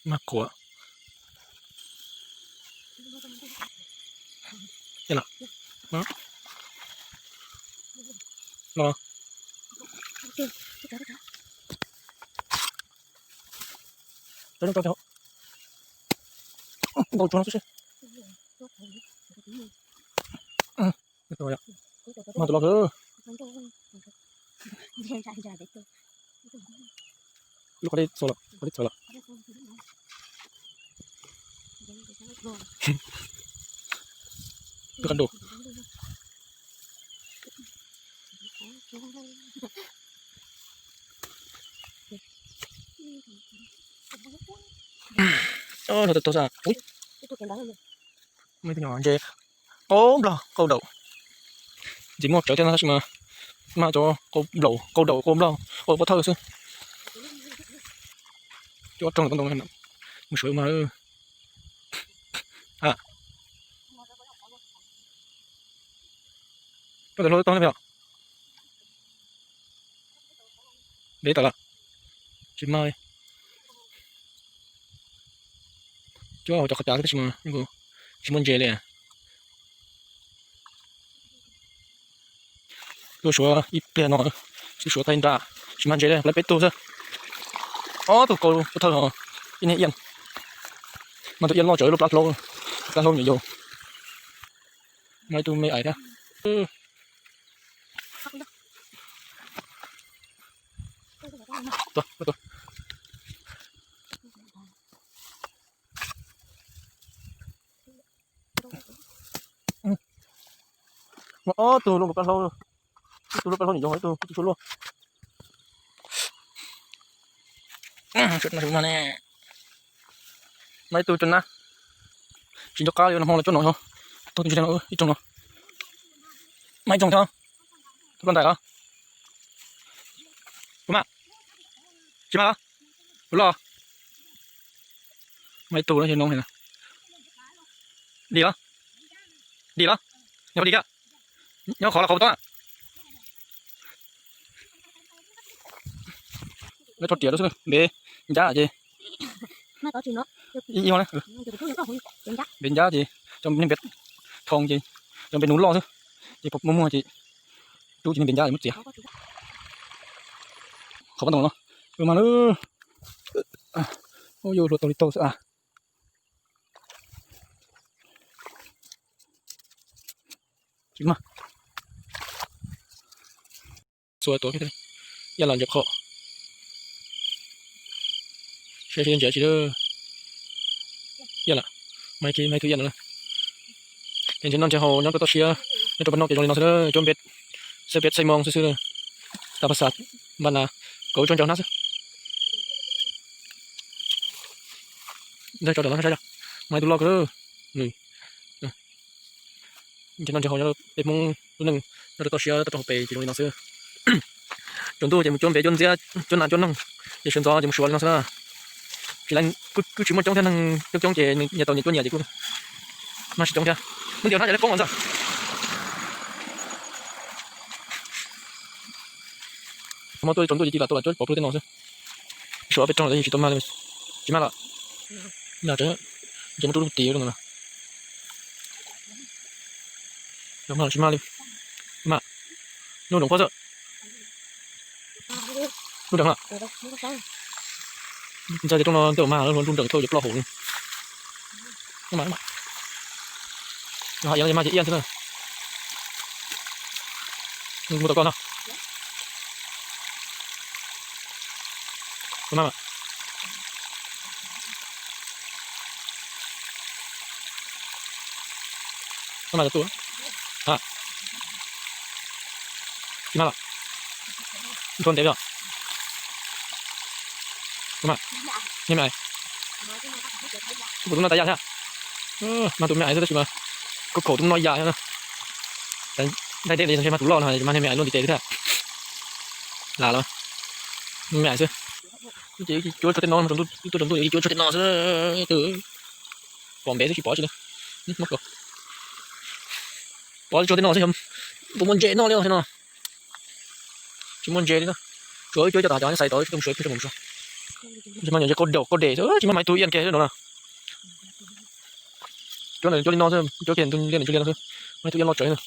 Maj quav. Los. Ntau tsuag no xwb. Mag tus loj kawg. Lub qhov dej txhua lawm, qhov dej txhua lawm. Tus kab nrus. Ua tau tau xwb. Ub, muaj ib tug nyuam ntses qaub nplog qaub daum. Ntxim muaj tsawv thiab tab sis mas mag cov qaub daum qaub nplog qaub pov thawj xwb. Cov rog ntoo mus suav mas. Koj tus hlua tau ne yom? Ntev tawm lawm. Tsis mag li. Cuab hauv cov qhov cav xwb tab sis mas tsis muaj ntses li. Tuaj suav ib pliag no, tuaj suav tag nrho tsis mag ntses li, lawv peb tug xwb. Ob tug kauv thawj, ib niag iab, mas tus iab loj tsawv lub plab hlaub, plab hlaub nyuam yaus. Mas ib tug me ais thiab. Ob tug lub plab hlaub, ib tug lub plab hlaub nyuam yaus, ib tug kuj tsis tshua luaj. Mas ib tug tso na, tsis nco qab li, nag hmo los tso no, ib rooj no, mas ib rooj thiab, tus ploj ntais los, kuv mas, tsis mas los, kuv los, mas ib tug no, dim los, dim los, nyob qhov dim thiab, nyob qhov los qhov tod. Lawv tso riam rau xwb, npev ncab ces, npev ncab ces cov niag npev thoo ces, cov npev nuv loj xwb, ces muaj muag ces rub cov niag npev ncab ces muab txiav. Qhov pab ntoo no, mas, yuav hluas tau li tau xwb a. Tsis mag. Txua tuav, ib yam los ntses qhov. Saib seb ntses tsis, ib yam lawm, mas ib tug ib yam no. Ces ntses noj ntses haus nyob rau toj siab, nyob rau pab no ces zoo li no xwb, cuab npej, xab peb xaij moo xwb xwb. Tas pas xas, npaj nas, kauv tsuag ntsaws hnab xwb. Ntawd tso rau no saib, mas ib tug loj kawg. Ntses noj ntses haus nyob peb Hmoob lub neej nyob rau toj siab toj rau hauv pes ces zoo li no xwb. Tsaus ntuj ces mus cuab npej cuab ntxiab cuab nas cuab noog, ces sawv ntxov ces mus suav li no xwb na. Tsis laiv kuj tsis muaj coob thiab, neeg coob coob ces nyias tau nyias cuab nyias ces kuj mag tsis coob thiab. Muab ntiav hnab ces lawv poob los ntxawg. Hmo tuaj tsaus ntuj ces cia lam tuaj lam cuab pov plug tej no xwb. Suav peb rooj lawm tsis tau mag li, tsis mag lawm. Ntshe muab rub lub tis rau no. Tsis mag li. Mag, nub nroom qhuav xwb. Nub nroom lawm. Ntxawg ces rooj no tej zaum mag, nub nroom thaum yuav ploj hauv li. Mag ces mag ces iab xwb na. Mus tom koj no. Mag mas. Mag, tsis mag los. Nthuav ntev os. Mag, me me, kuv tus no tas yam thiab. Mag tus me ais xwb tab sis mas kuv khaum tus no yam thiab na. Ntaij teb li ntshe mag tus loj no mas me me ais luaj ntiv tes xwb thiab. Lam los me me ais xwb. Ces cuab tshuav tej no, tuaj tsaus ntuj ces cuab tshuav tej no xwb. Pom ntev xwb tsis pom tsi li. Pom tshuav tej no xwb, puas muaj ntses noj li no. Tsis muaj ntses li na. Tshuav cuab cov tas cov xais tod tsis tau mus suav, tsis tau mus suav. Tsis muaj nyuam ntses kauj daum kauj dam xwb, tsis muaj maiv tug iab kiag xwb no na. Cuab ntawm cuab li no xwb, cuab kiag ntug liaj ntawm ntug liaj no xwb, maiv tug iab loj tsawv xwb.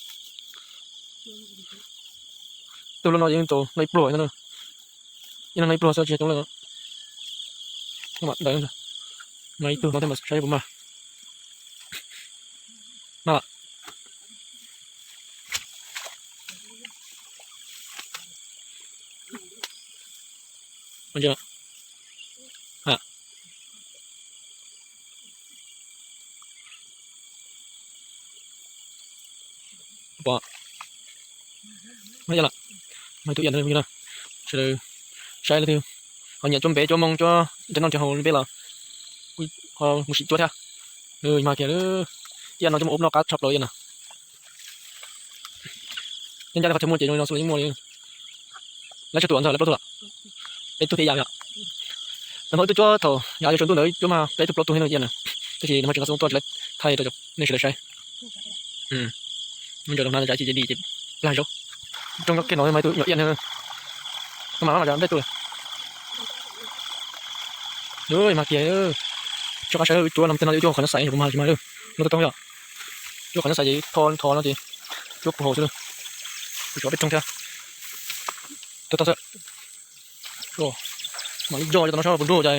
Tug loj no yeej tau no ib pluag no, ib no ib pluag xwb tsis coob leej. Ntawd no ib tug no thiaj mas saib puas mag. Mag lawm. Pom, maiv tug iab no, sawv daws saib leej twg ho nyiam cuab npev cuab moo cuab cov noj cov haus li peb los ho mus sim cuab thiab. Mag kiag, iab no coj mus ua noj qab tshaj plaws iab no. Nyob ncaj li qhov chaw muaj ces zoo li no xwb los yeej muaj li. Lawv tsawg tus ntxawg, lawv plaub tug los? Peb tug thiab yam yom. Nws ho ib tug cuab thaum yav yuav tsaus ntuj ntawd cuab mag peb tug plaub tug thiab no iab na. Tab sis nws ho tsis nqa xov tooj tuaj tsis lawv thaij rau nej sawv daws saib. Mus ntsaws rau hnav ntawd ces di ces plag zaub. Rooj kiag no mas ib tug nyuam iab no. No mas mas nplej tuaj lawm. Mag kiag, tso qab saib cuab no tej no yuav cuab qhov nyob xaiv puas mag tsis mag lawm. No tau tau yom. Cuab qhov nyob xaiv ces tho tho no ces cuab puag hauv xwb lawm. Kuv tsis peb rooj thiab. Tau tau xwb. Mam li yog tau no sab puas nruj cas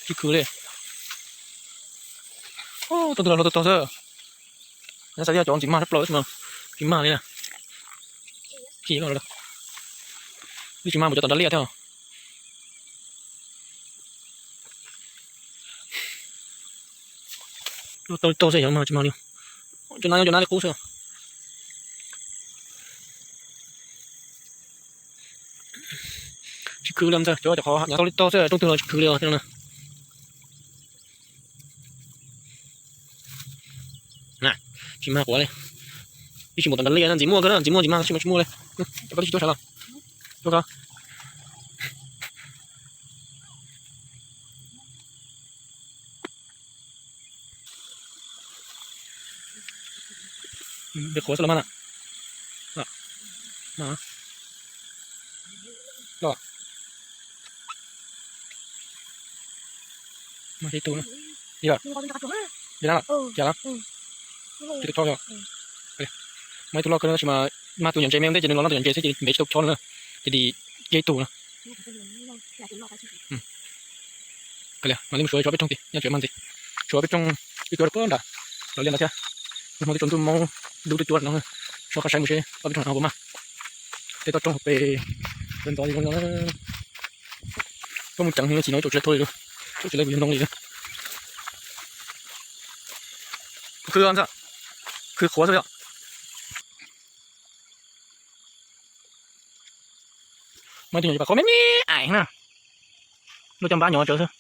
tsis khwv li. Tau tus los tau tau xwb. Nyob xaiv thiab cov ntxim mag sab plaws xwb mas tsis mag li na. Tsis mag, twb tsis mag mus cov tom nrad liaj thiab. Tau tau xwb yog mas tsis mag li. Cov nab cov nab li qub xwb. Tsis khwv li ntxawg, cov cov qhov nyav tau li tau xwb, rooj twg los tsis khwv li os. Na, tsis mag quav li. Ib tsis mus tom nrad liaj ntxim muaj kawg na, ntxim muaj ntxim mag tsis muaj tsis muaj li. Cov koj twb tsis tuaj sav los? Tuaj koj. Npem qhuav xwb los mas na. Los. Mas ib tug na. Ib lawm. Ib lawm. Cas lawm. Ib tug loj kawg tab sis mas mag tus nyuam ntses me ua ntej ces nws los noj tus nyuam ntses xwb ces npem tsis tau chob no na. Ces dim kiag ib tug na. Mam li mus suav tshuav peb rooj tid, nyob tseem mag ntxiv. Tshuav peb rooj ib cuab rau pem nram lawv liaj ntawd thiab. Nag hmo twb tsaus ntuj mob dub twb cuab no, tso qab saib mus seb ob peb rooj no puas mag. Tej toj roob hauv pes ntxov ntxov li no. Koj mus tseev heev tsis hnov ib tsoom tsis tau li, tsoom tsis tau kuv yug ntoo li. Khwv ntxawg, khwv qhuav xwb yom. Muaj ib tug nyuam qhuav me me aim na, lub caj npab nyuam tsawv xwb,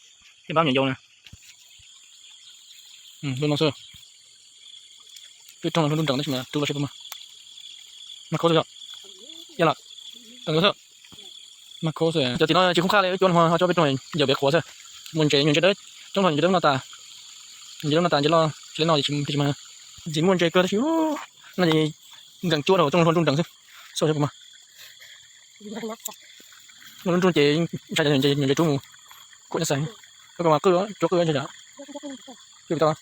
caj npab nyuam yaus na. Lub no xwb. Peb rooj no lub nreem tab sis mas rub los seb puas mag. Mag khaub xwb yom. Ya lawm. Tau xwb. Mag khaub xwb. Cov tim no tsis khoob qhaj li, cuab no ho tso peb rooj yawm pem qhuav xwb. Muaj ntses, nyuam ntses dawb, coob no ntses dawb noj tas. Ntses dawb noj tas, ntses loj tsis li noj ces tsis mag. Ntxim muaj ntses kawg tab sis no ces nkees cuab rau tsooj hlua nruj nreem xwb. Xauj seb puas mag. Nruj nruj ces ntshai cov nyuam ntses rub mus khuam nyob xaiv. Koj mas qwj, cuab qwj ntshai yom. Qwj tau.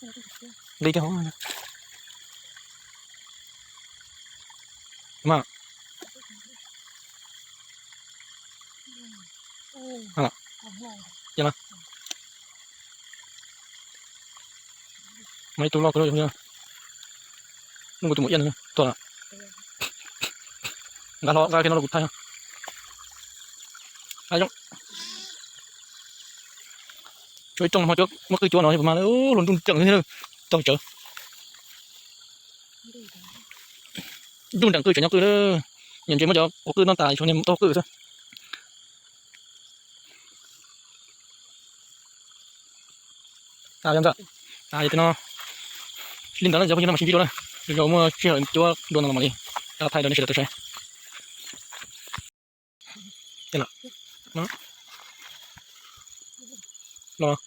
Nqi kiag hauv. Mas mas ib tug loj kawg, nub kuv tus mus iab tuaj lawm. Nqa hlo nqa kiag no rau kuv thaij. Tshuav ib rooj no muab qwj cuab no puas mag, hlua nruj nreem thiab, taug tsawv. Nruj nreem qwj tseem nyob qwj, nyuam ntses muab cov quav qwj noj tas tshuav niag taug qwj xwb. Tas yog ntawm, tas yog tias no li ntawd no, yog phooj ywg no mam sib ntsib dua na, yog muaj sij hawm cuab dua no los mam li thaij rau nej sawv daws tau saib. Los,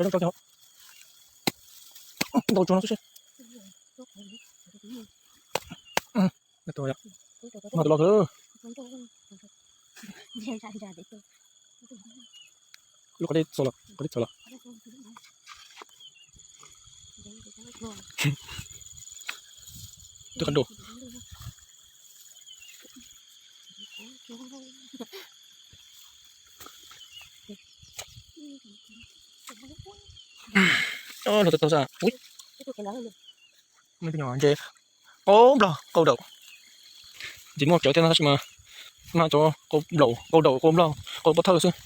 ntau tsuag no xwb. Mas tus los kawg. Lub qhov dej txaus los, qhov dej txaus los. Twb qab nrau. Los tau tau sa. Ub, me tus nyuam ntse. Qaub nplaug qaub daum. Tsis muaj cawv thiab tab sis mas, mas cov qaub nplaum, qaub daum, qaub nplaug, qaub pob thawj xwb.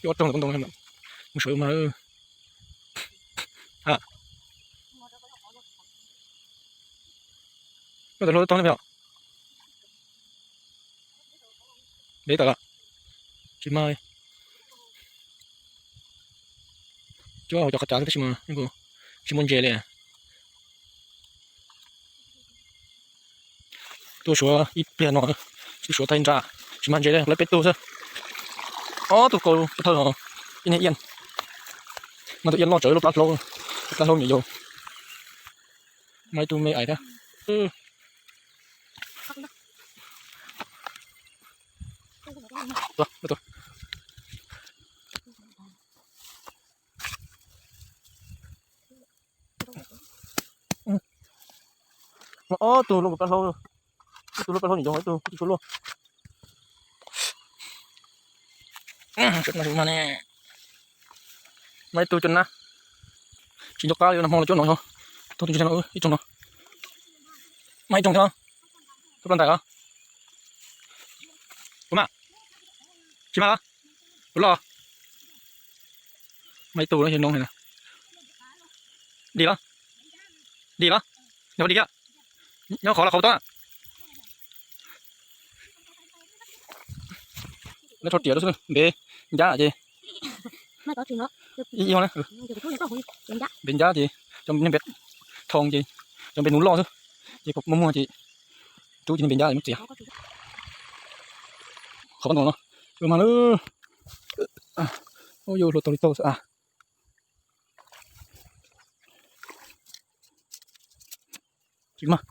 Ib ob rooj ntoo mus sawv mas. Muaj tus hluas tau ne peb os. Ntev tawm lawm. Tsis mag li. Cuab hauv cov qhov cav xwb tab sis mas tsis muaj ntses li. Tuaj suav ib pliag no, tuaj suav thaij nra, tsis mag ntses li, lawv peb tug xwb. Ob tug kaus thawj os, ib niag iab. Mas tus iab loj tsawv lub plab hlaub, lub plab hlaub nyuam yaus. Mas ib tug me aim thiab. Ob tug lub plab hlaub, ib tug lub plab hlaub nyuam yaus, ib tug tsis tshua luaj. Mas ib tug cov nab, tsis nco qab li, nag hmo los cuab no, ib tsoog no, mas ib tsoog thiab, tus plag ntais os. Ua mas, tsis mag los, tus loj. Mas ib tug no, dim los, dim los, nyob dim thiab, nyob qhov los qhov tod. Lawv rho riam rau xwb, npev ncab ces, npev ncab ces cov niag npev thoo ces, cov npev nuv loj xwb, ces muaj muag ces rub cov niag npev ncab muab txiav. Qhov no, mas, yuav hluas taug li taug xwb a. Tsis mag.